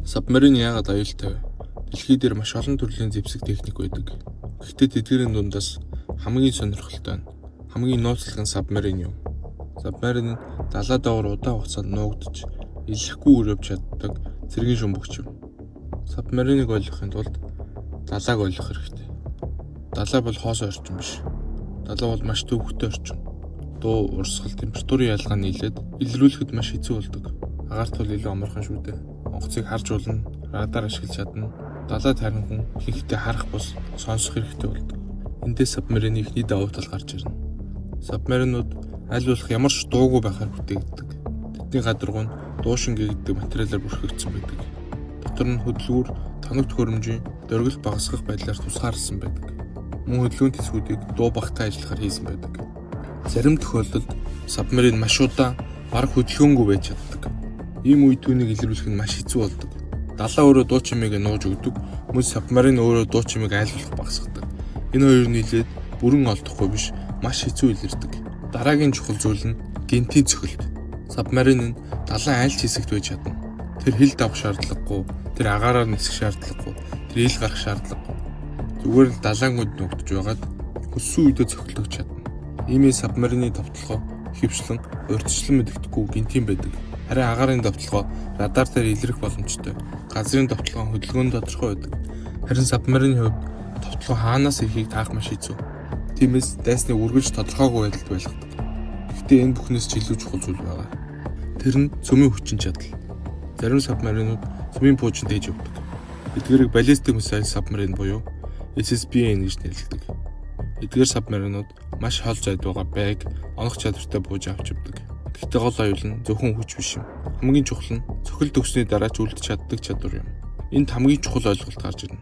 Submarine яагаад аюултай вэ? Дэлхий дээр маш олон төрлийн зэвсэг техник байдаг. Гэхдээ тэдгээрийн дундаас хамгийн сонирхолтой нь, хамгийн нууцлаг нь submarine юм. Submarine нь далай доогуур удаан хугацаанд нуугдаж, илрэхгүй үр явж чаддаг цэргийн шумбагч юм. Submarine-ыг ойлгохын тулд далайг ойлгох хэрэгтэй. Далай бол хоосон орчин биш. Далай бол маш төвөгтэй орчин. Дуу, урсгал, температурын ялгаа нийлээд илрүүлэхэд маш хэцүү болдог. Агаарт бол илүү амархан шүү дээ. Онгоцыг харж болно, радар ашиглаж чадна. Далайд харин хүн ихэнхдээ харах бус сонсох хэрэгтэй болдог. Эндээс submarine-ы эхний давуу тал гарч ирнэ. Submarine-ууд аль болох ямар ч дуугүй байхаар бүтээгддэг. Тэдний гадаргуу нь дуушин гэдэг материалаар бүрхэгдсэн байдаг. Дотор нь хөдөлгүүр, тоног төхөөрөмжийн дөргил багасгах байдлаар тусгаарласан байдаг. Мөн хөдөлгөөн тэсгүүдийг дуу багатай ажиллахаар хийсэн байдаг. Зарим тохиолдолд submarine маш удаан бараг хөдөлгөөнгүй байж чаддаг. Ийм үед түүнийг илрүүлэх нь маш хэцүү болдог. Далай өөрөө дуу чимээг нууж өгдөг. Мөн submarine өөрөө дуу чимээг аль болох багасгадаг. Энэ хоёр нийлээд бүрэн олдохгүй биш, маш хэцүү илэрдэг. Дараагийн чухал зүйл нь гэнэтийн цохилт. Submarine нь далайн аль ч хэсэгт байж чадна. Тэр хил давах шаардлагагүй, тэр агаараар нисэх шаардлагагүй, тэр ил гарах шаардлагагүй. Зүгээр л далайн гүнд нуугдаж байгаад хүссэн үедээ цохилт өгч чадна. Иймээс submarine-ы довтолгоо ихэвчлэн урьдчилан мэдэгдэхгүй, гэнэтийн байдаг. Харин агаарын довтолгоо радар дээр илрэх боломжтой. Газрын довтолгоо хөдөлгөөн тодорхой байдаг. Харин submarine-ы хувьд довтолгоо хаанаас ирэхийг таах маш хэцүү. Тиймээс дайсныг үргэлж тодорхойгүй байдалд байлгадаг. Гэхдээ энэ бүхнээс ч илүү чухал зүйл байгаа. Тэр нь цөмийн хүчин чадал. Зарим submarine-ууд цөмийн пуужин дээж явдаг. Эдгээрийг ballistic missile submarine буюу SSBN гэж нэрлэдэг. Эдгээр submarine-ууд маш хол зайд байгаа байг онох чадвартай пуужин авч явдаг. Гэхдээ гол аюул нь зөвхөн хүч биш юм. Хамгийн чухал нь цохилт өгсөний дараа ч үлдэж чаддаг чадвар юм. Энд хамгийн чухал ойлголт гарч ирнэ.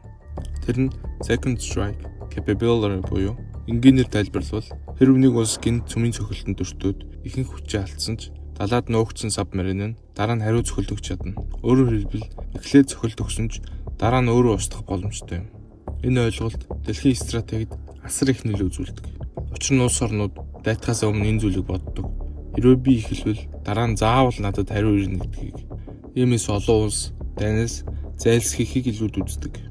Тэр нь second strike capability буюу энгийнээр тайлбарлавал, хэрэв нэг улс гэнэт цөмийн цохилтонд өртөөд ихэнх хүчээ алдсан ч далайд нуугдсан submarine нь дараа нь хариу цохилт өгч чадна. Өөрөөр хэлбэл, эхлээд цохилт өгсөн ч дараа нь өөрөө устгах боломжтой юм. Энэ ойлголт дэлхийн стратегид асар их нөлөө үзүүлдэг. Учир нь улс орнууд дайтахаас өмнө энэ зүйлийг боддог. Хэрвээ би эхэлвэл дараа нь заавал надад хариу ирнэ гэдгийг. Иймээс олон улс дайнаас зайлсхийхийг илүүд үздэг.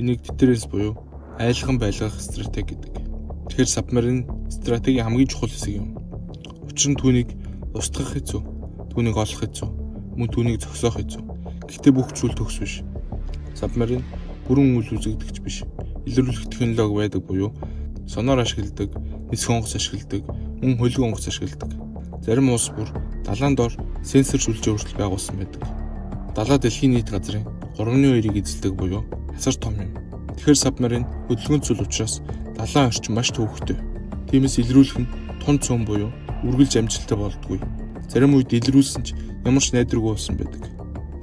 Энийг deterrence буюу айлган байлгах стратеги гэдэг. Тэгэхээр submarine стратегийн хамгийн чухал хэсэг юм. Учир нь түүнийг устгах хэцүү, түүнийг олох хэцүү, мөн түүнийг зогсоох хэцүү. Гэхдээ бүх зүйл төгс биш. Submarine бүрэн үл үзэгдэгч биш. Илрүүлэх технологи байдаг буюу сонор ашигладаг, нисэх онгоц ашигладаг, мөн хөлөг онгоц ашигладаг. Зарим улс бүр далайн дор сенсор сүлжээ хүртэл байгуулсан байдаг. Далай дэлхийн нийт газрын 3.2-ыг эзэлдэг буюу асар том юм. Тэгэхээр submarine хөдөлгөөн зүйл учраас далайн орчин маш төвөгтэй. Тиймээс илрүүлэх нь тун цөм буюу үргэлж амжилттай болдоггүй. Зарим үед илрүүлсэн ч ямар ч найдваргүй болсон байдаг.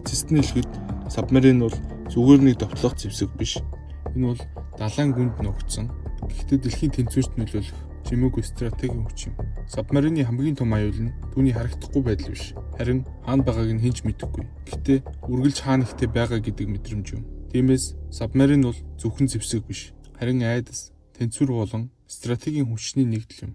Эцэст нь хэлэхэд, submarine бол зүгээр нэг довтлох зэвсэг биш. Энэ бол далайн гүнд нуугдсан. Гэхдээ дэлхийн тэнцвэрт нөлөөлөх чимээгүй стратегийн хүч юм. Submarine-ы хамгийн том аюул нь түүний харагдахгүй байдал биш. Харин хаана байгааг нь хэн ч мэдэхгүй. Гэхдээ үргэлжлэн хаана нэгтээ байгаа гэдэг мэдрэмж юм. Тиймээс submarine бол зөвхөн зэвсэг биш. Харин айдас, тэнцвэр болон стратегийн хүчний нэгдэл юм.